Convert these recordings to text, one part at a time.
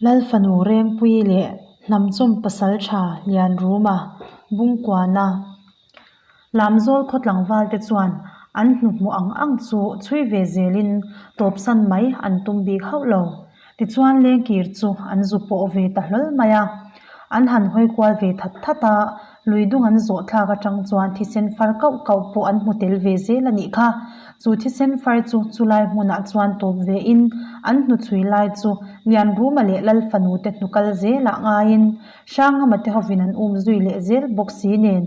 Lalfanu Rengpuii leh Hnamchawm Pasaltha Lianruma Bungkuana Lamzawl khaw tlangval te chuan an hnuhmawh ang ang chu chhui ve zelin tawpsan mai an tum bik hauh lo. Tichuan lengkir chu an zu pawh ve ta hlawl mai a. An han hawi kual ve that that a, lui dung an zawh thlak atang chuan thisen far kauh kauh pawh an hmu tel ve zel a nih kha. Chu thisen far chu chulai hmunah chuan tawp ve in an hnuchhui lai chu Lianruma leh Lalfanu te hnukal zelah ngaiin Hrangama te hovin an um zui leh zel bawk si nen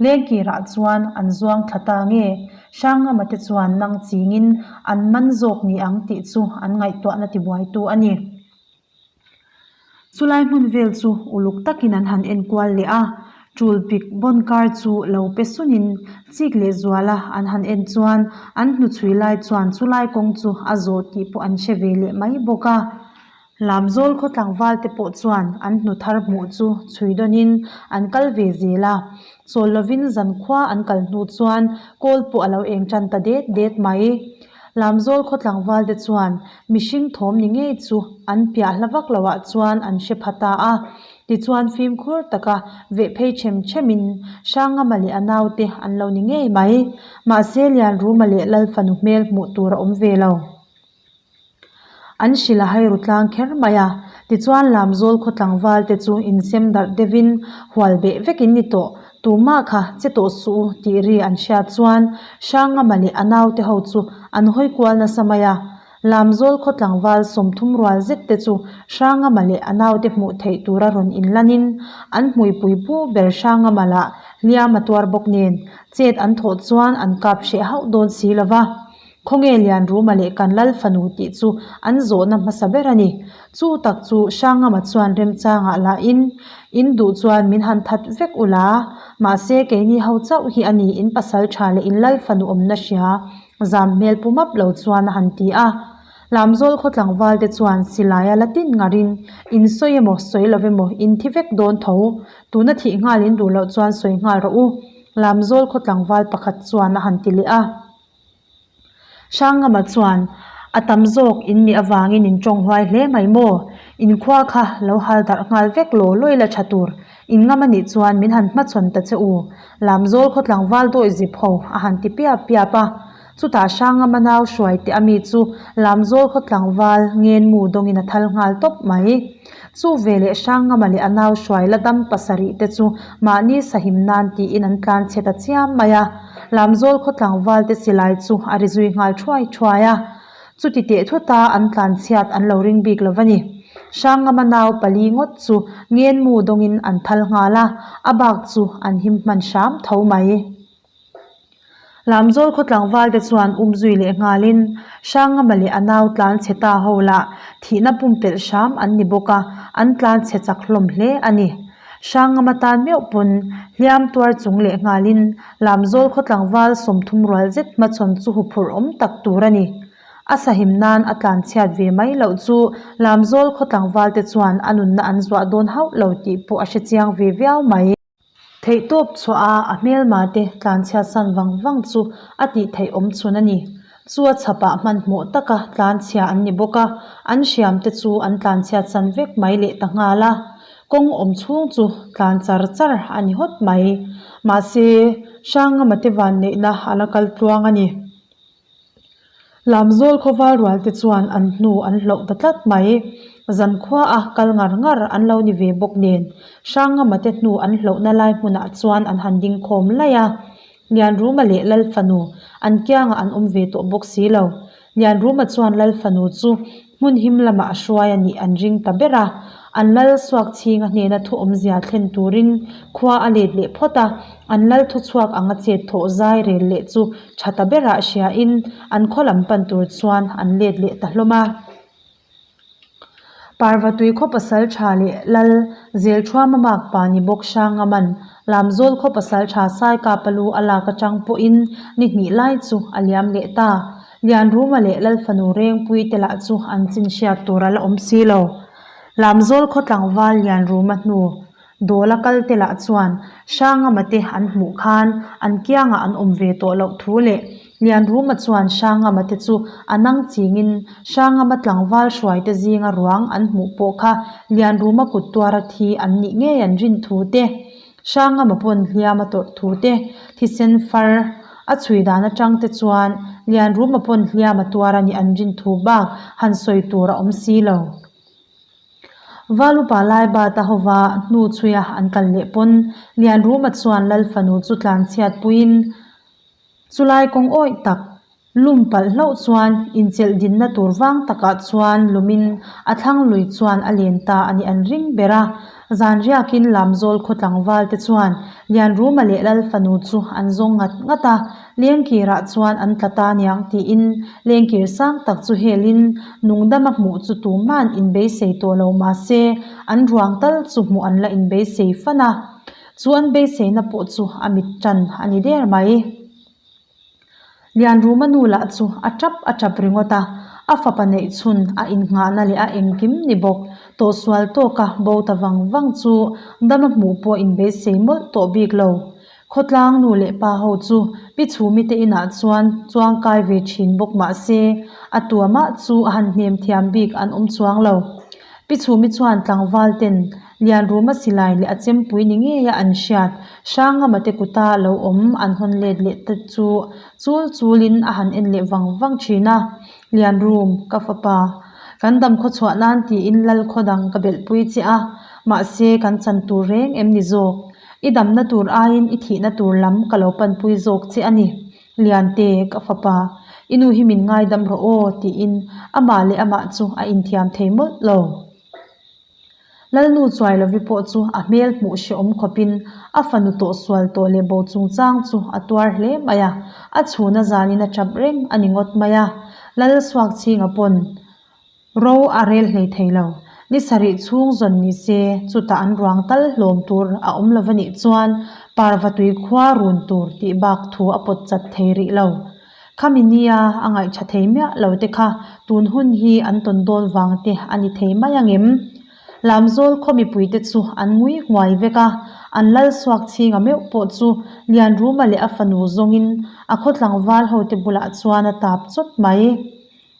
Lengkirah chuan an zuang thla ta nge? Hrangama te chuan nang chingin an man zawk ni ang tih chu an ngaihtuahna tibuaitu a ni. Chulai hmun vel chu uluk takin an han enkual leh a, tul pik bawn kar chu lo pe sunin chik leh zuala an han en chuan an hnuchhui lai chuan chulai kawng chu a zawh tih pawh an hre ve leh mai bawk a. Lamzawl khaw tlangval te pawh chuan an hnu thar hmuh chu chhui dawnin an kal ve zel a, chawl lovin zankhua an kal hnu chuan kawl pawh a lo eng tan ta det det mai. Lamzawl khaw tlangval te chuan mihring thawm ni ngei chu an piah hla vak loah chuan an hre pha ta a, tichuan fimkhur taka veh phei them themin Hrangama leh a naute an lo ni ngei mai. Mahse Lianruma leh Lalfanu hmel hmuh tur a awm ve lo. An hrilh a hai ru tlang kher mai a, tichuan Lamzawl khaw tlangval te chu insem darh deuhin hual beh vek in ni tawh, tumah kha che tawh suh u tih ri an hriat chuan Hrangama leh a naute ho chu an hawi kual nasa mai a. Lamzawl khaw tlangval 30 rual zet te chu Hrangama leh a naute hmuh theih tura rawn inlanin an hmuipui pu ber Hrangama lah hliam a tuar bawk nen chet an thawh chuan an kap hreh hauh dawn si lova. Khawnge Lianruma leh kan Lal fanu tih chu an zawhna hmasa ber a ni. Chu tak chu Hrangama chuan remchangah lahin, In duh chuan min han that vek u la, mahse keini ho chauh hi a ni in pasal tha leh in Lal fanu awmna hria, zam hmel pu map lo chuan a han ti a. Lamzawl khaw tlangval te chuan silaia la tin ngarin, In sawi emaw sawi lo emaw in thi vek dawn tho, tuna thih nghal in duh loh chuan sawi nghal rawh u, Lamzawl khaw tlangval pakhat chuan a han ti leh a. Hrangama chuan, A tam zawk in nih avangin in tawng huai hle mai maw? In khua kha lo hal darh nghal vek law lawi la tha tur. In ngam a nih chuan min han hmachhawn ta che u. Lamzawl khaw tlangval dawi zip ho a han ti piap piap a. Chutah Hrangama nau hruai teh ami chu Lamzawl khaw tlangval ngenmu dawngin a thal nghal tawp mai. Chu veleh Hrangama leh a nau hruai la dam pasarih te chu mahni sahim nan tiin an tlan chhe ta chiam mai a. Lamzawl khaw tlangval te silai chu a ri zui nghal thuai thuai a. Chuti teh thuta an tlan chhiat an lo ring bik lo va ni. Hrangama nau pali ngawt chu ngenmu dawngin an thal nghal a, a bak chu an him hman hram tho mai. Lamzawl khaw tlangval te chuan um zui leh nghalin Hrangama leh a nau tlan chhe ta ho lah thihna pumpelh hram an ni bawk a, an tlan chhe chak hlawm hle a ni. Hrangama tan meuh pawn hliam tuar chung leh nghalin Lamzawl khaw tlangval 30 rual zet hmachhawn chu huphurh awm tak tur a ni. A sahim nan a tlan chhiat ve mai loh chu Lamzawl khaw tlangval te chuan a nunna an zuah dawn hauh lo tih pawh a hrechiang ve viau mai. Theihtawp chhuah a a hmelma te tlanchhiat san vang vang chu a tih theih awm chhun a ni. Chu a chhapah hmanhmawh taka tlanchhia an ni bawk a, an hriam te chu an tlanchhiat san vek mai leh ta nghal a. Kawng awm chhung chu tlan char char a ni hawt mai. Mahse, Hrangama te vanneihna a la kal tluang a ni. Lamzawl khawval rual te chuan an hnu an hloh ta tlat mai. Zankhua a kal ngar ngar an lo ni ve bawk nen Hrangama te hnu an hlohna lai hmunah chuan an han ding khawm laih a. Lianruma leh Lalfanu an kiangah an awm ve tawh bawk si lo. Lianruma chuan Lalfanu chu Hmun him lamah a hruai a nih an ring ta ber a, an lal suak chhinga hnena thu awmzia thlen turin khua a let leh phawt a, an lal thu chhuak anga chet thawh zai rel leh chu tha ta berah hriain an khaw lam pan tur chuan an let leh ta hlawm a. Parvatui khaw pasal tha leh lal Zelthuama makpa ni bawk Hrangaman Lamzawl khaw pasal tha Saikapa lu a lak atang pawhin ni hnih lai chu a liam leh ta. Lianruma leh Lalfanu Rengpui te lah chu an chin hriat tur a la awm si lo. Lamzawl khaw tlangval Lianruma hnu Dawla kal te lah chuan Hrangama te an hmuh khan an kiangah an awm ve tawh loh thu leh Lianruma chuan Hrangama te chu a nang chingin Hrangama tlangval hruaite zinga ruang an hmuh pawh kha Lianruma kut tuara thi an nih ngei an rin thu te, Hrangama pawn hliam a tawrh thu te, thisen far a chhui dan atang te chuan Lianruma pawn hliam a tuar a nih an rin thu bak han sawi tur a awm si lo. Valupa Laibata hova hnu chhuia an kal leh pawn Lianruma chuan Lal fanu chu tlanchhiat puiin Chulai kawng awih tak lum palh hlauh chuan inchelh dinna tur vang takah chuan lumin a thlang lui chuan a len ta a nih an ring ber a. Zan riakin Lamzawl khaw tlangval te chuan Lianruma leh Lal fanu chu an zawng ngat ngat a, Lengkirah chuan an tla ta niang tiin Lengkir sang tak chu helin nungdama hmuh chu tuman inbeisei tawh lo mahse an ruang tal chu hmuh an la inbeisei fan a. Chu an beiseina pawh chu a mit tan a ni der mai. Lianruma nu lah chu a tap a tap ringawt a, a fapa neih chhun a innghahna leh a engkim ni bawk. Tawhsual tawka bo ta vang vang chu dama hmuh pawh inbeisei mawlh tawh bik lo. Khawtlang nu leh pa ho chu Pi Chhumi te inah chuan chuangkai ve thin bawk mah se, a tuamah chu a han hnem thiam bik an awm chuang lo. Pi Chhumi chuan tlangval ten Lianruma silai leh a chempui ni ngeia an hriat Hrangama te kuta lo awm an hawn let leh te chu chul chulin a han en leh vang vang thin a, Lianrum, ka fapa, kan dam khaw chhuah nan tiin lal khaw dang ka belhpui che a, mahse kan chan tur reng em ni zawk? I damna tur aiin i thihna tur lam ka lo panpui zawk che a ni. Liante, ka fapa, i nu hi min ngaidam rawh aw, tiin amah leh amah chu a inthiam thei mawlh lo. Lalnu Chuailovi pawh chu a hmel hmuh hrehawm khawpin a fanu tawh sual tawh leh bo chungchang chu a tuar hle mai a, a chhuna zanin a tap reng a ni ngawt mai a. Lal Suakchhinga pawn ro a rel hlei thei lo. Ni sarih chhung zawn ni se, chutah an ruang tal hlawm tur a awm lo va nih chuan Parvatui khua run tur tih bak thu a pawt chat thei rih lo. Khami nia a ngaihṭha thei miah lo te kha tun hun hi an tawn dawn vang te a ni thei mai angem? Lamzawl khaw mipui te chu an ngui nghuai vek a, an lal suak chhinga meuh pawh chu Lianruma leh a fanu zawngin a khaw tlangval ho te bulah chuan a tap chawt mai.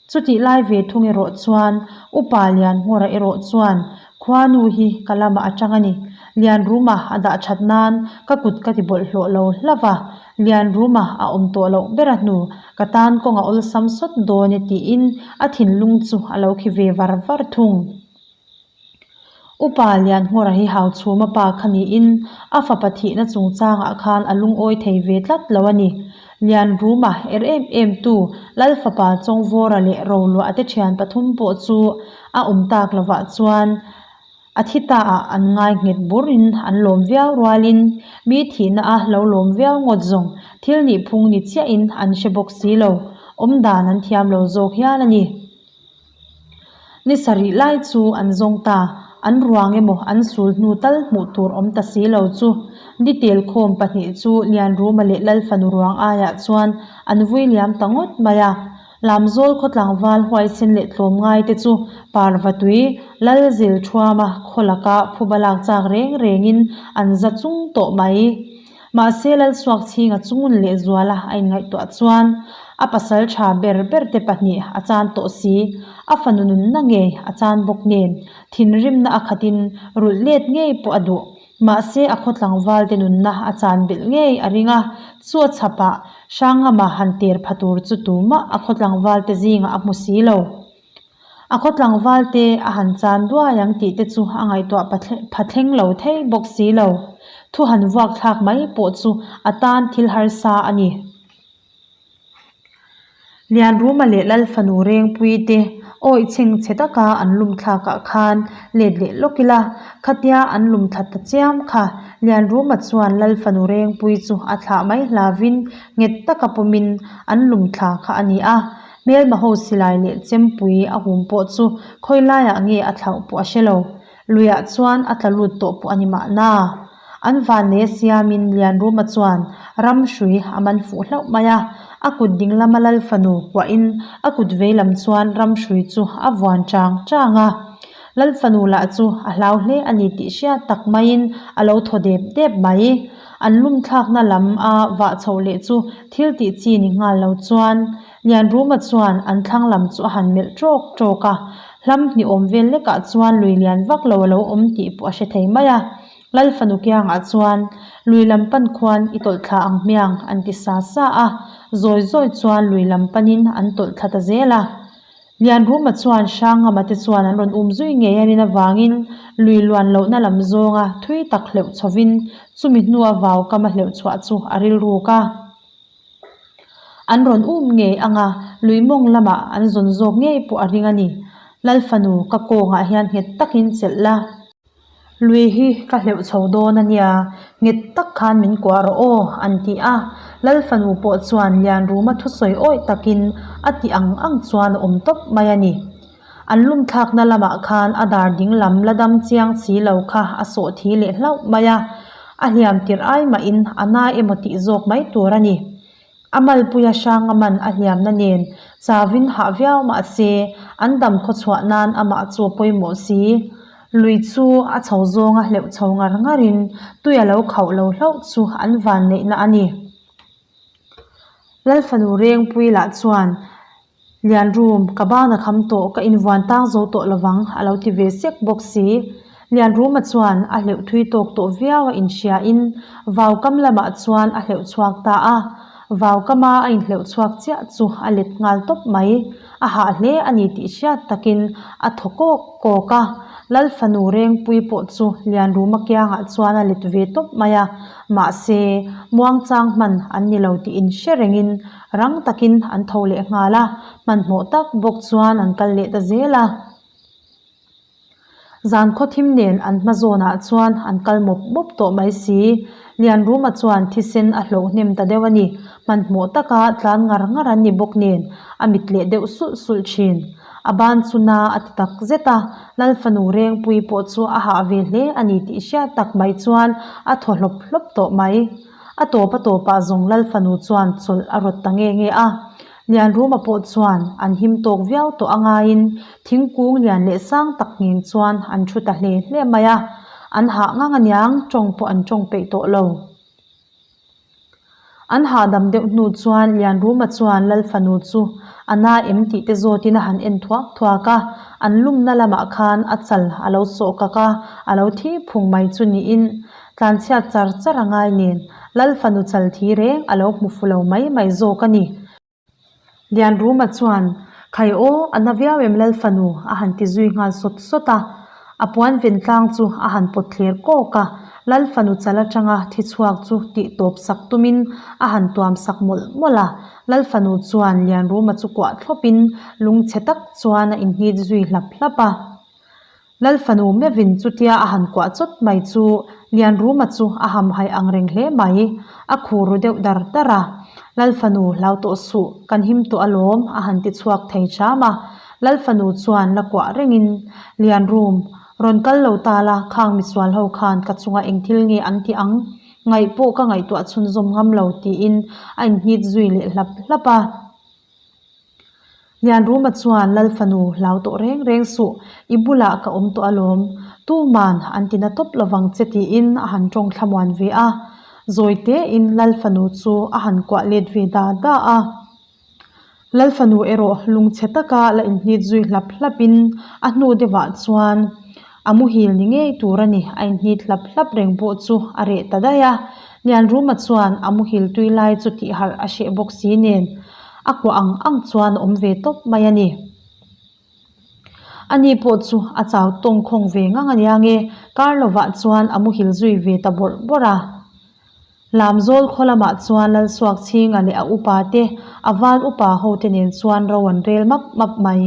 Chutih lai ve thung erawh chuan Upa Lianhmawra erawh chuan Khuanu hi ka lamah a tang a ni. Lianruma a dah that nan ka kut ka ti bawlhhlawh lo hlauh va, Lianruma a awm tawh loh ber a hnu, ka tan kawng a awlsam sawt dawn e tiin a thinlung chu a lo khi ve var var thung. Upa Lianhmawra hi Hauchhuma pa kha niin a fapa thihna chungchangah khan a lungawi thei ve tlat lo a ni. Lianruma er em em tu Lalfapa Chawngvawra leh Roluah te thian pathum pawh chu a awm tak lovah chuan a thi ta ah an ngai nghet burin an lawm viau rualin mi thihna a lo lawm viau ngawt zawng thil nihphung ni chiahin an hre bawk si lo, awmdan an thiam lo zawk hial a ni. Ni sarih lai chu an zawng ta, an ruang emaw an sul hnu tal hmuh tur awm ta si lo chu. Detail khawm pahnih chu Lianruma leh Lalfanu ruang aiah chuan an vui liam ta ngawt mai a. Lamzawl khaw tlangval huaisen leh tlawmngai te chu Parvatui, Lalzil Thuama khaw laka phuba lak chak reng rengin an za chung tawh mai. Mahse Lalsuakchhinga chungun leh zuala a inngaihtuah chuan a pasal tha ber ber te pahnih a chan tawh si, a fanu nunna ngei a chan bawk nen thinrimna a khatin rulh let ngei pawh a duh. Mahse a khaw tlangval te nunna a chan belh ngei a ring a, chu a chhapah Hrangama han ter pha tur chu tumah a khaw tlangval te zingah a hmu si lo. A khaw tlangval te a han chan duai ang tih te chu a ngaihtuah pha thleng lo thei bawk si lo. Thu han vuak thlak mai pawh chu a tan thil harsa a ni. Lianruma leh Lalfanu Rengpui te awih chheng chhe taka an lum thlakah khan let leh lawk ila, khatia an lum thla ta chiam kha Lianruma chuan Lalfanu Rengpui chu a thlah mai hlavin nghet taka pawmin an lum thla kha a ni a. Hmelma ho silai leh chempui a hum pawh chu khawi laiah nge a thlauh pawh a hre lo. Luiah chuan a tla lut tawh pawh a ni mahna. An vannei a siamin Lianruma chuan ram hrui a man fuh hlauh mai a, a kut ding lama Lal fanu kuahin a kut vei lam chuan ram hrui chu a vuan chang chang a. Lal fanu lah chu a hlau hle a ni tih hriat tak maiin a lo thaw dep dep mai. An lum thlakna lam a vah chhoh leh chu thil tih chi ni nghal lo chuan Lianruma chuan an thlang lam chu a han melh tawk tawk a, hlam hnih awm vel lekah chuan lui lian vak lo a lo awm tih pawh a hre thei mai a. Lal fanu kiangah chuan lui lam pan khuan i tawlh thla ang hmiang an ti sa sa a, zawi zawi chuan lui lam panin an tawlh thla ta zel a. Lianruma chuan Hrangama te chuan an rawn um zui ngei a rin avangin lui luan lohna lam zawnga thui tak hleuh chhovin chumi hnua vau kama hleuh chhuah chu a rilruk a. An rawn um ngei ang a, lui mawng lamah an zawn zawk ngei pawh a ring a ni. Lal fanu ka kawngah hian nghet takin chelh la. Lui hi ka hleuh chho dawn a nia, nghet tak khan min kuah rawh aw, an ti a. Lal fanu pawh chuan Lianruma thusawi awih takin a ti ang ang chuan a awm tawp mai a ni. An lum thlakna lamah khan a dar ding lam la dam chiang si lo kha a sawh thi leh hlauh mai a, a hliam tirh ai mahin a na emaw tih zawk mai tur a ni. A malpuia hrang a man a hliamna nen chavin hah viau mah se an dam khawchhuah nan amah chu a pawimawh si. Lui chu a chho zawnga hleuh chho ngar ngarin tui a lo khauh lo hlauh chu an vanneihna a ni. Lalfanu Rengpui lah chuan Lianrum, ka ban a kham tawh, ka invuan tang zo tawh lovang, a lo ti ve sek bawk si. Lianruma chuan a hleuh thui tawk tawh viau a inhriain vau kam lamah chuan a hleuh chhuak ta a. Vau kama a inhleuh chhuak chiah chu a let nghal tawp mai. A hah hle a ni tih hriat takin a thaw kawk kawk a. Lal fanu Rengpui pawh chu Lianruma kiangah chuan a let ve tawp mai a. Mahse, muangchang hman an ni lo tih inhre rengin Rang takin an tho leh nghal a, hmanhmawh tak bawk chuan an kal leh ta zel a. Zan khawthim nen an hma zawnah chuan an kal mawp mawp tawh mai si. Lianruma chuan thisen a hlauh hnem ta deuh a ni. Hmanhmawh taka tlan ngar ngar an ni bawk nen a mit leh deuh sulh sulh thin. A ban chu na a ti tak zet a, Lal fanu Rengpui pawh chu a hah ve hle a ni tih hriat tak mai chuan a thaw hlawp hlawp tawh mai. A tawp a tawpah zawng Lal fanu chuan chawlh a rawt ta nge nge a. Lianruma pawh chuan an him tawk viau tawh a ngaiin thingkung lian leh sang tak ngheng chuan an thu ta hle hle mai a. An hah ngang aniang tawng pawh an tawng peih tawh lo. An hahdam deuh hnu chuan Lianruma chuan Lal fanu chu a na em tih te zawtin a han en thuak thuak a. An lumna lamah khan a chal a lo sawh kak a, a lo thi phung mai chu niin Tlanchhiat char char a ngai nen, Lal fanu chal thi reng a lo hmu fu lo mai mai zawk a ni. Lianruma chuan, Khai aw, a na viau em Lal fanu? a han ti zui nghal sawt sawt a. A puan ven tlang chu a han pawt thler kawk a, Lal fanu chal atanga thi chhuak chu tih tawp sak tumin a han tuam sak mawlh mawlh a. Lal fanu chuan Lianruma chu kuah thlawpin lungchhe tak chuan a inhnit zui hlap hlap a. Lal fanu mevin chutia a han kuah chawt mai chu Lianruma chu a hamhaih ang reng hle mai. A khur ru deuh dar dar a. Lal fanu hlau tawh suh, kan him tawh alawm a han ti chhuak thei hram a. Lal fanu chuan la kuah rengin, Lianrum, rawn kal lo ta la, khang misual ho khan ka chunga eng thil nge an ti ang? Ngaih pawh ka ngaihtuah chhunzawm ngam lo tiin a inhnit zui leh hlap hlap a. Lianruma chuan Lal fanu hlau tawh reng reng suh, i bulah ka awm tawh alawm, tuman an ti na tawp lovang che tiin a han tawng thlamuan ve a. Zawi tein Lal fanu chu a han kuah let ve da da a. Lal fanu erawh lungchhe taka la inhnit zui hlap hlapin a hnu deuhah chuan A muhil ni ngei tur a ni, a inhnit hlap hlap reng pawh chu a reh ta daih a. Lianruma chuan a muhil tui lai chu tih harh a hreh bawk si nen a kuah ang ang chuan a awm ve tawp mai a ni. Ani pawh chu a chau tawng khawng ve ngang a nia nge, kar lovah chuan a muhil zui ve ta bawrh bawrh a. Lamzawl khaw lamah chuan Lalsuakchhinga leh a upa te, a val upa ho te nen chuan ro an rel map map mai.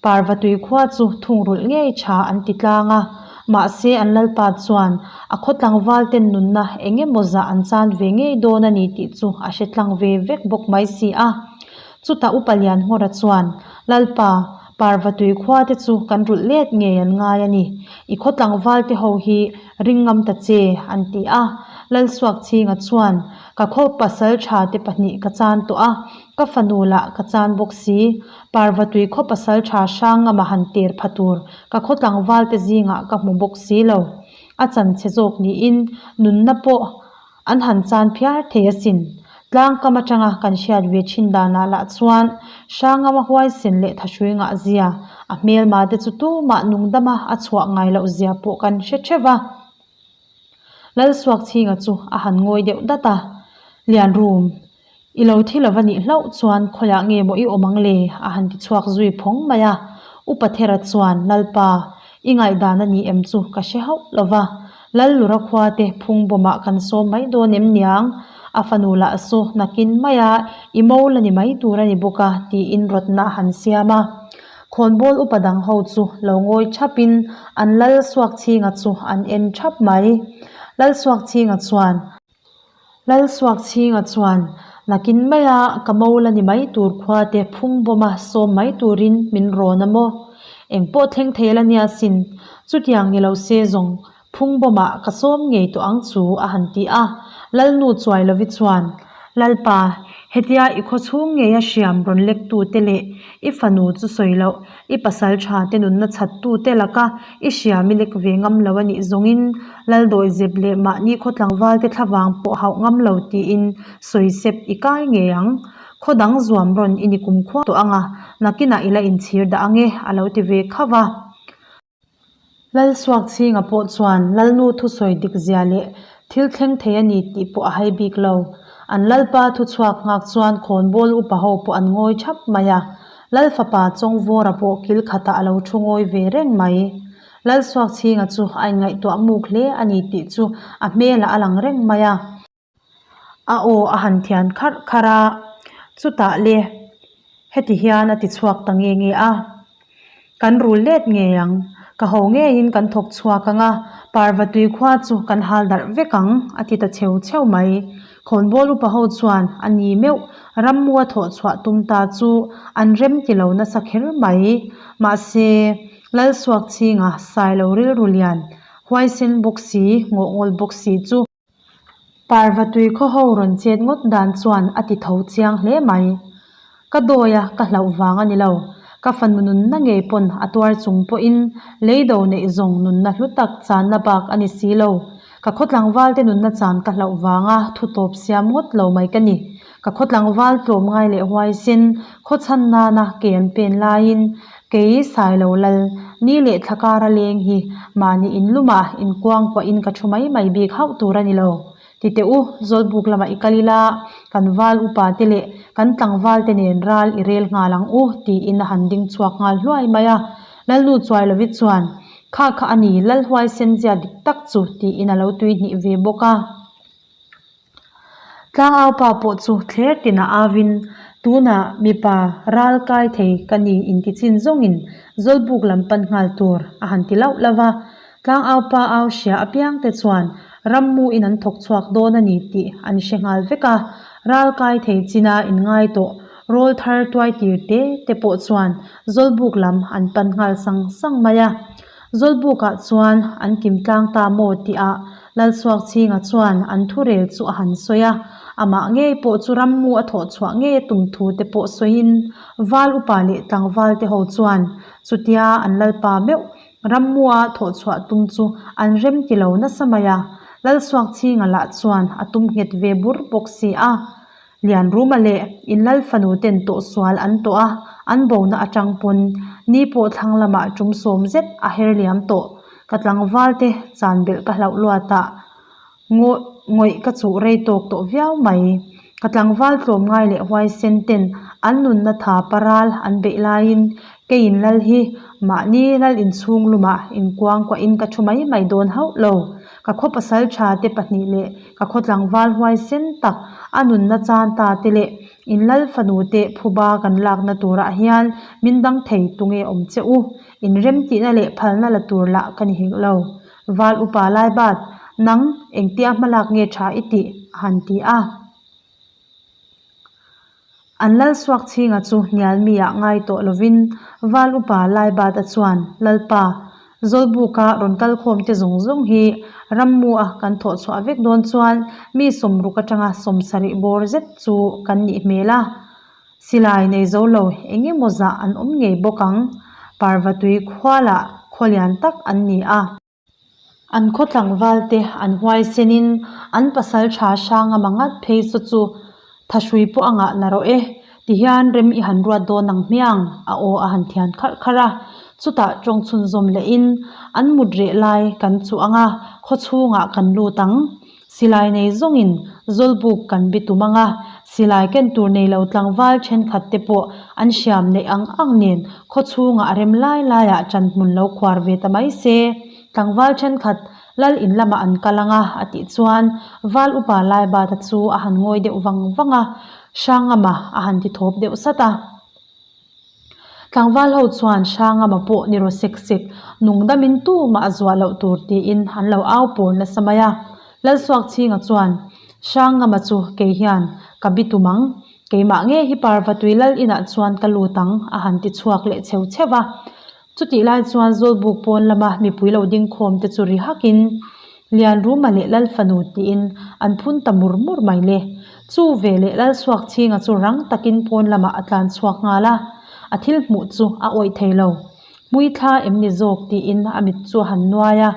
Parvatui khua chu thungrulh ngei tha an ti tlang a, mahse an lalpa chuan a khaw tlangval ten nunna eng emaw zah an chan ve ngei dawn a ni tih chu a hre tlang ve vek bawk mai si a. Chutah upa Lianngawra chuan, Lalpa, Parvatui khua te chu kan rulh let ngei an ngai a ni. I khaw tlangval te ho hi ring ngam ta che, an ti a. Lalsuakchhinga chuan, Ka khaw pasal tha te pahnih ka chan tawh a, ka fanu lah ka chan bawk si. Parvatui khaw pasal tha hrang ngama han ter pha tur ka khaw tlangval te zingah ka hmu bawk si lo. A chan chhe zawk niin nunna pawh. An han chan phiar thei asin. Tlang kam atanga kan hriat ve thin danah lah chuan Hrangama huaisen leh thahrui ngah zia, a hmelma te chu tumah nungdama a chhuah ngai loh zia pawh kan hre theuh a. Lalsuakchhinga chu a han ngawi deuh dat a, Lianrum, i lo thi lova nih hlauh chuan khawiah nge maw i awm ang le? a han ti chhuak zui phawng mai a. Upa Thera chuan, Lalpa, i ngaihdan a ni em chu ka hre hauh lova, Lallura khua te phung bawmah kan sawm mai dawn em niang? A fanu lah saw nakin maia i mo la ni mai tur a ni bawk a, tiin rawtna a han siam a. Khawnbawl upa dang ho chu lo ngawi thap in an lal suak chhinga chu an en thap mai. Lal suak chhinga chuan. Lal suak chhinga chuan, Nakin maia ka mo la ni mai tur khua te phung bawma sawm mai turin min rawn a maw? Engpawh thleng thei la nia sin, chutiang ni lo se zawng Phung bawmah ka sawm ngei tawh ang chu a han ti a, Lalnu Chuailovi chuan, Lalpa, hetia i khaw chhung ngeia hriam rawn lektute leh i fanu chu sawi loh, i pasal tha te nunna chhattute laka i hriam i lek ve ngam lo a nih zawngin Laldawihzep leh mahni khaw tlangvalte thlavang pawh hauh ngam lo tiin sawi sep i kai ngei ang. Khaw dang zuam rawn i ni kumkhua tawh ang a, nakinah i la inchhir dah ang e, a lo ti ve khauh a. Lalsuakchhinga pawh chuan Lalnu thusawi dik zia leh thil thleng thei a ni tih pawh a hai bik lo. An Lalpa thuchhuak nghak chuan khawnbawl upa ho pawh an ngawi thap mai a. Lal fapa Chawngvawra pawh kil khatah a lo thu ngawi ve reng mai. Lalsuakchhinga chu a inngaihtuah muk hle a ni tih chu a hmelah a lang reng mai a. A aw a han thian kharh kharh a, chutah le heti hian a ti chhuak ta nge nge a, Kan rul let ngei ang, ka ho ngeiin kan thawk chhuak ang a, parva tui khua chu kan hal darh vek ang a ti ta cheu cheu mai. Khawnbawl upa ho chuan a ni meuh rammu a thawh chhuah tum ta chu an rem ti lo nasa kher mai. Mahse, Lalsuakchhinga Sailo rilru lian, huaisen bawk si, ngawhngawl bawk si chu, Parva tui khaw ho rawn chet ngawt dan chuan a ti tho chiang hle mai. Ka dawi a, ka hlauh vang a ni lo. Ka fanu nunna ngei pawn a tuar chung pawhin leido neih zawng nunna hlu tak channa bak a ni si lo. Ka khaw tlangvalte nunna chan ka hlauh vanga thu tawp siam ngawt lo mai ka ni. Ka khaw tlangval tlawm ngai leh huaisen khaw chhan nana ke an pen laiin kei Sailo Lal ni leh thla kara leng hi mahni inlumah inkuangkuahin ka thu mai mai bik hauh tur a ni lo. Ti teh u, Zawlbuk lamah i kal ila, kan val upa te leh kan tlangval te nen ral i rel nghal ang u tiin a han ding chhuak nghal hluai mai a. Lalnu Chuailovi chuan, Kha kha a ni, Lal huaisen zia dik tak chu tiin a lo tuihnih ve bawk a. Tlangaupa pawh chu thler tinah avin tunah mipa ral kai thei ka ni inti chin zawngin Zawlbuk lam pan nghal tur a han ti lauh lauh a. Tlangaupa au hria apiang te chuan rammu in an thawk chhuak dawn a ni tih an hre nghal vek a. Ral kai thei china inngai tawh rawl thar tuai tir te te pawh chuan Zawlbuk lam an pan nghal sang sang mai a. Zawlbukah chuan an kim tlang ta maw tihah Lalsuakchhinga chuan an thurel chu a han sawi a, amah ngei pawh chu rammu a thawh chhuah ngei a tum thu te pawh sawiin Val upa leh tlangval te ho chuan chutia an lalpa meuh rammua thawh chhuah tum chu an rem ti lo nasa mai a, Lalsuakchhinga lah chuan a tum nghet ve bur bawk si a. Lianruma leh in lal fanu ten tawh sual an tawh a, an bona atang pawn ni pawh thlang lamah tum sawm zet a her liam tawh. Ka tlangval te chan belh ka hlauh luat a, ngawih ngawih ka chuh rei tawk tawh viau mai. Ka tlangval tlawmngai leh huaisen ten an nunna tha paral an beih laiin keiin lal hi mahni lal inchhung lumah inkuangkuahin ka thu mai mai dawn hauh lo. Ka khaw pasal tha te pahnih leh Ka khaw tlangval huaisen tak a nunna chan ta te leh in lal fanu te phuba kan lakna turah hian min dang thei tunge awm che u? In remtihna leh phalna la tur lah ka ni hek lo. Val upa Laibat, nang engtia hmalak nge tha i tih? a han ti a. An lal suak chhinga chu hnial mi ah ngai tawh lovin Val upa Laibata chuan, Lalpa, Zawlbuka rawn kal khawm te zawng zawng hi rammu a kan thawh chhuah vek dawn chuan mi sawmruk atanga sawmsarih bawr zet chu kan nih hmel a, silai nei zo lo eng emaw zah an awm ngei bawk ang. Parvatui khua lah khaw lian tak an ni a. An khaw tlangval te an huaisenin an pasaltha hranga mangat phei saw chu thahrui pawh a ngah na rawh e tihian rem i han ruat dawn ang hmiang a aw a han thian kharh kharh a. Chutah tawng chhunzawm lehin an mut reh lai kan chuh ang a, khaw chhungah kan lut ang. Silai nei zawngin Zawlbuk kan bi tum ang a, silai ken tur nei lo tlangval thenkhat te pawh an hriam neih ang ang nen khaw chhungah a rem lai laiah ṭan hmun lo khuar ve ta mai se. Tlangval thenkhat lal in lamah an kal ang a, a tih chuan Val upa Laibata chu a han ngawi deuh vang vang a, Hrangama a han ti thawp deuh sat a. Tlangval ho chuan Hrangama pawh ni raw sek sek, nungdamin tumah a zuah loh tur tiin an lo au pawr nasa mai a. Lalsuakchhinga chuan, Hrangama chu kei hian ka bi tum ang, keimah nge hi Parvatui lal inah chuan ka lut ang a han ti chhuak leh cheu cheu va. Chutih lai chuan Zawlbuk pawn lama mipui lo ding khawm te chu ri hakin, Lianruma leh Lalfanu tiin an phun ta mur mur mai le. Chu ve leh Lalsuakchhinga chu rang takin pawn lamah a tlan chhuak nghal a, a thil hmuh chu a awih thei lo. Hmuithla em ni zawk tiin a mit chu a han nuai a,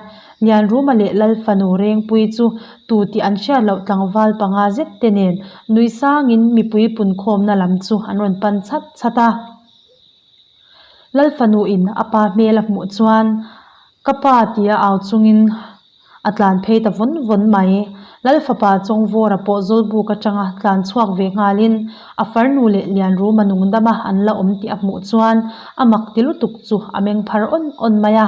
Lianruma leh Lalfanu Rengpui chu tu tih an hriat loh tlangval panga zet te nen nui sangin mipui punkhawmna lam chu an rawn pan chhat chhat a. Lalfanu in a pa hmel a hmuh chuan ka pa tia au chungin a tlan phei ta vawn vawn mai. Lalfapa Chawngvawra pawh Zawlbuk atanga tlan chhuak ve nghalin a farnu leh Lianruma nungdama an la awm tih a hmuh chuan a mak ti lutuk chu a meng phar awn awn mai a.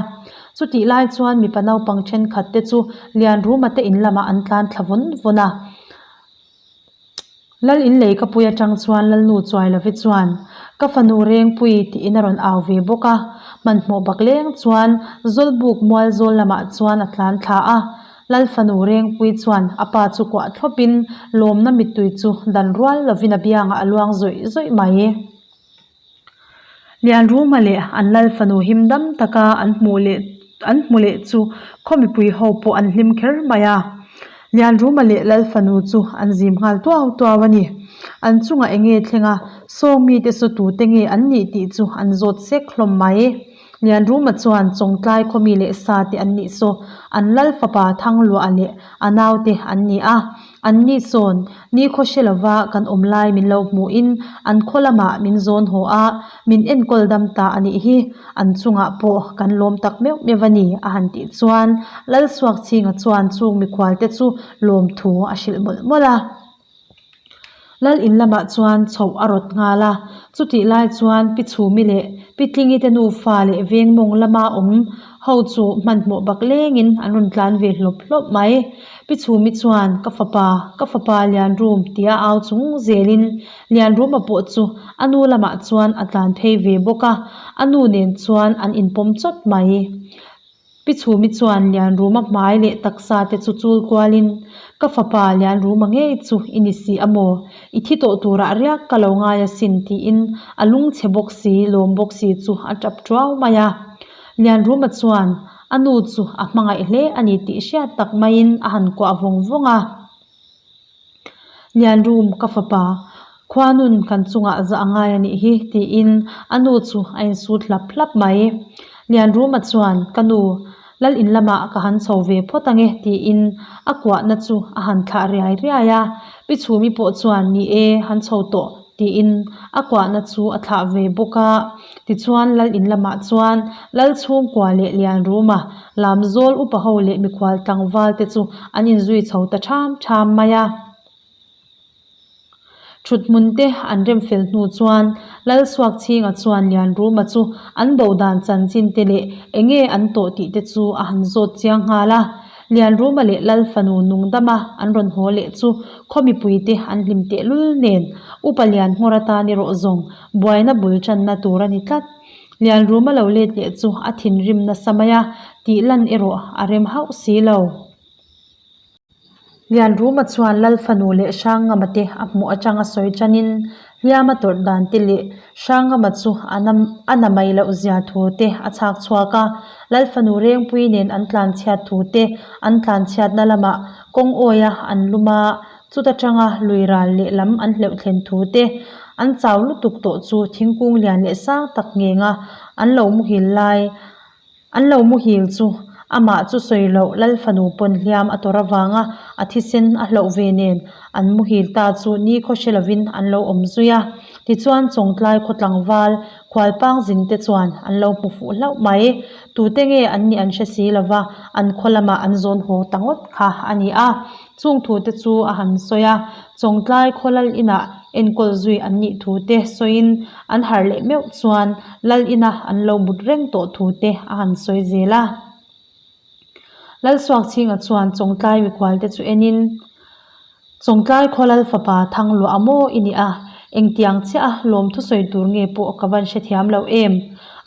Chutih lai chuan mipa naupang thenkhat te chu Lianruma te in lamah an tlan thla vawn vawn a. Lal in lei ka pui atang chuan Lalnu Chuailovi chuan, Ka fanu Rengpui tiin a rawn au ve bawk a, hmanhmawh bak leng chuan Zawlbuk mual zawl lamah chuan a tlan thla a. Lal fanu Rengpui chuan a pa chu kuah thlawpin lawmna mittui chu dan rual lovin a biangah a luang zawih zawih mai. Lianruma leh an lal fanu him dam taka an hmuh leh an hmu leh chu khaw mipui ho pawh an hlim kher mai a. Lianruma leh lal fanu chu an zim nghal tuau tuau a ni. An chungah eng nge thleng a, sawng mite saw tute nge an nih tih chu an zawt sek hlawm mai. Lianruma chuan Chawngtlai khaw mi leh sa te an nih saw an lal fapa Thangluah leh a naute an ni a. An ni sawn, ni khaw hre lova kan awm lai min lo hmuhin an khaw lamah min zawn haw a, min enkawl dam ta a nih hi, an chungah pawh kan lawm tak meuh meuh a ni, a han tih chuan Lalsuakchhinga chuan chung mikhualte chu lawmthu a hrilh mawlh mawlh a. Lal in lamah chuan chhoh a rawt nghal a, chutih lai chuan Pi Chhumi leh Pi Tlingi te nufa leh veng mawng lama awm ho chu hmanhmawh bak lengin an rawn tlan ve hlawp hlawp mai. Pi Chhumi chuan ka fapa, ka fapa Lianrum tia au chung zelin Lianruma pawh chu a nu lamah chuan a tlan phei ve bawk a, a nu nen chuan an inpawm chawt mai. Pi Chhumi chuan Lianruma hmai leh taksa te chu chul kualin, Ka fapa Lianruma ngei chu i ni si a maw? I thi tawh turah riak ka lo ngai asin tiin a lungchhe bawk si, lawm bawk si chu a tap tuau mai a. Lianruma chuan a nu chu a hmangaih hle a ni tih hriat tak maiin a han kuah vawng vawng a. Lianrum, ka fapa, khuanun kan chungah zah a ngai a nih hi, tiin a nu chu a insut hlap hlap mai. Lianruma chuan, Ka nu, lal in lamah ka han chho ve phawt ange, tiin a kuahna chu a han thlah riai riai a. Pi Chhumi pawh chuan, Ni e, han chho tawh, tiin a kuahna chu a thlah ve bawk a. Tichuan, lal in lamah chuan lal chhungkua leh Lianruma, Lamzawl upa ho leh mikhual tlangval te chu an inzui chho ta ṭham ṭham mai a. Ṭhuthmun te an rem fel hnu chuan Lalsuakchhinga chuan Lianruma chu an bo dan chanchin te leh eng nge an tawh tih te chu a han zawt chiang nghal a. Lianruma leh Lalfanu nungdama an rawn haw leh chu khaw mipui te an hlim tehlul nen Upa Lianngawr atan erawh zawng buaina bul ṭanna tur a ni tlat. Lianruma lo let leh chu a thinrim nasa mai a, tih lan erawh a rem hauh si lo. Lianruma chuan Lalfanu leh Hrangngama te a hmuh atanga sawi tanin hliam a tawrh dan te leh Hrangngama chu a na a na mai loh zia thu te a chhak chhuak a. Lalfanu Rengpui nen an tlanchhiat thu te, an tlanchhiatna lamah kawng awia an lum a, Chuta tanga lui ral leh lam an hleuh thlen thu te, an chau lutuk tawh chu thingkung lian leh sang tak ngenga an lo muhil lai, an lo muhil chu Amah chu sawi loh Lal fanu pawn hliam a tawrh avanga a thisen a hloh ve nen an muhil ta chu nikhaw hre lovin an lo awm zui a. Tichuan Chawngtlai khaw tlangval khualpang zin te chuan an lo hmu fuh hlauh mai. Tute nge an nih an hre si lova an khaw lamah an zawn haw ta ngawt kha a ni a. Chung thu te chu a han sawi a, Chawngtlai khaw lal inah enkawl zui an nih thu te sawiin an harh leh meuh chuan lal ina an lo mut reng tawh thu te a han sawi zel a. Lalsuakchhinga chuan Chawngtlai mikhual te chu enin, Chawngtlai khaw lal fapa thang luah a maw i nih a, engtiang chiah a lawm thusawi tur nge pawh ka van hrethiam lo em?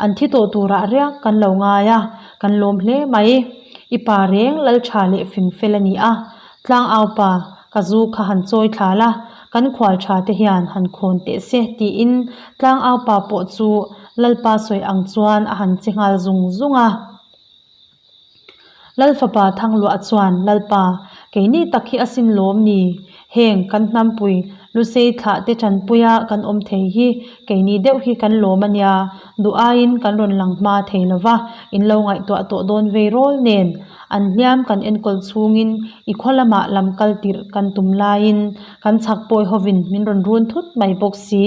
An thi tawh turah riak kan lo ngai a, kan lawm hle mai. I pa reng lal tha leh fing fel a ni a, tlang au pa ka zu kha han chawi thla la, kan khual tha te hian han khawn teh se tiin tlang au pa pawh chu Lalpa sawi ang chuan a han che nghal zung zung a. Lal fapa Thangluah chuan, Lalpa, keini tak hi asin lawm ni? Heng kan hnampui Lusei thlah te tanpuia kan awm thei hi keini deuh hi kan lawm a nia, duh aiin kan rawn lang hma thei lo va, in lo ngaihtuah tawh dawn vei rawl nen. An hliam kan enkawl chhungin i khaw lamah lam kal tirh kan tum laiin kan chhak pawi hovin min rawn run thut mai bawk si,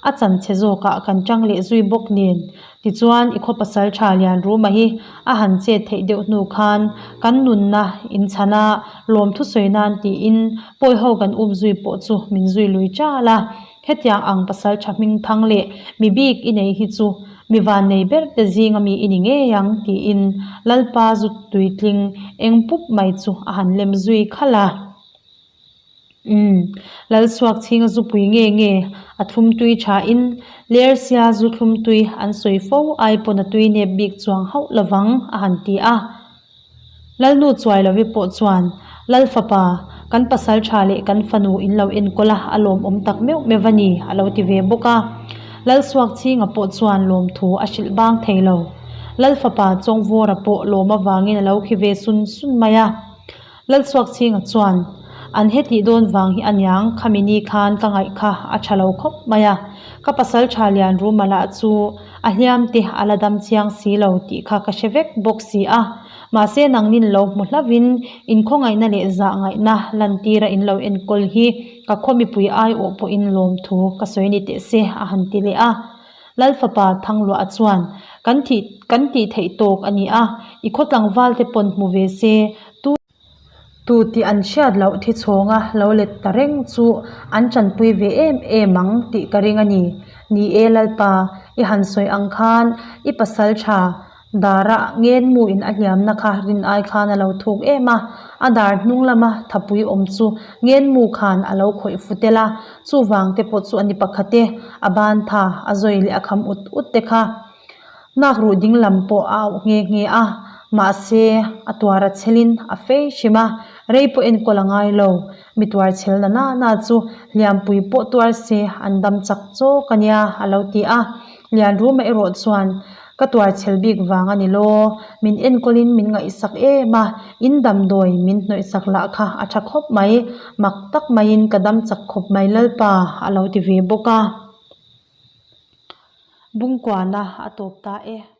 a chanchhe zawkah kan tang leh zui bawk nen. Tichuan, i khaw pasal tha lian Ruma hi a han chet theih deuh hnu khan kan nunna inchhan a, lawmthu sawi nan tiin pawi ho kan um zui pawh chu min zui lui ṭal a. Hetiang ang pasal tha hming thang leh mi bik i nei hi chu mi vannei ber te zinga mi i ni ngei ang tiin Lalpa zu tuitling eng pup mai chu a han lem zui khalh a. Umm, Lalsuak chhinga zupui nge nge a thlum tui thain Lersia zu thlum tui an sawi fo ai pawn a tui nep bik chuang hauh lovang a han ti a. Lalnu Chuailovi pawh chuan, Lal fapa, kan pasal tha leh kan fanu in lo enkawl a, a lawmawm tak meuh meuh a ni a lo ti ve bawk a. Lalsuak chhinga pawh chuan lawmthu a hrilh bang thei lo. Lal fapa Chawngvawra pawh lawm avangin a lo khi ve sun sun mai a. Lalsuakchhinga chuan, An hetih dawn vang hi aniang, khami ni khan ka ngaih kha a tha lo khawp mai a, ka pasal tha lian Ruma lah chu a hliam te a la dam chiang si lo tih kha ka hre vek bawk si a, mahse nangnin lo hmu hlauhin inkhawngaihna leh zah ngaihna lantira in lo enkawl hi ka khaw mipui aiawh pawhin lawmthu ka sawi ni teh se a han ti leh a. Lal fapa Thangluah chuan, Kan thih kan tih theih tawk a ni a, i khaw tlangval te pawn hmu ve se, tu tu tih an hriat loh thi chhawnga lo let ta reng chu an tanpui ve em em ang tih ka ring a ni. Ni e Lalpa, i han sawi ang khan i pasal tha Dara ngenmu in a hliamna kha rin ai khan a lo thuk em a, a dar hnung lama thapui awm chu ngenmu khan a lo khawih fu tel a, chuvang te pawh chu a ni pakhat e, a ban tha, a zawi leh a kham ut ut te kha nak ruh ding lam pawh a auh nghe nghe a, mahse a tuar a chhelin a fei hrim a, rei pawh enkawl a ngai lo, mi tuar chhel na na na chu hliampui pawh tuar se an dam chak chawk a nia a lo ti a. Lianruma erawh chuan, Ka tuar chhel bik vang a ni law, min enkawlin min ngaihsak em a, in damdawi min hnawihsak lah kha a tha khawp mai, mak tak maiin ka dam chak khawp mai Lalpa a lo ti ve bawk a. Bungkuana a tawp ta e.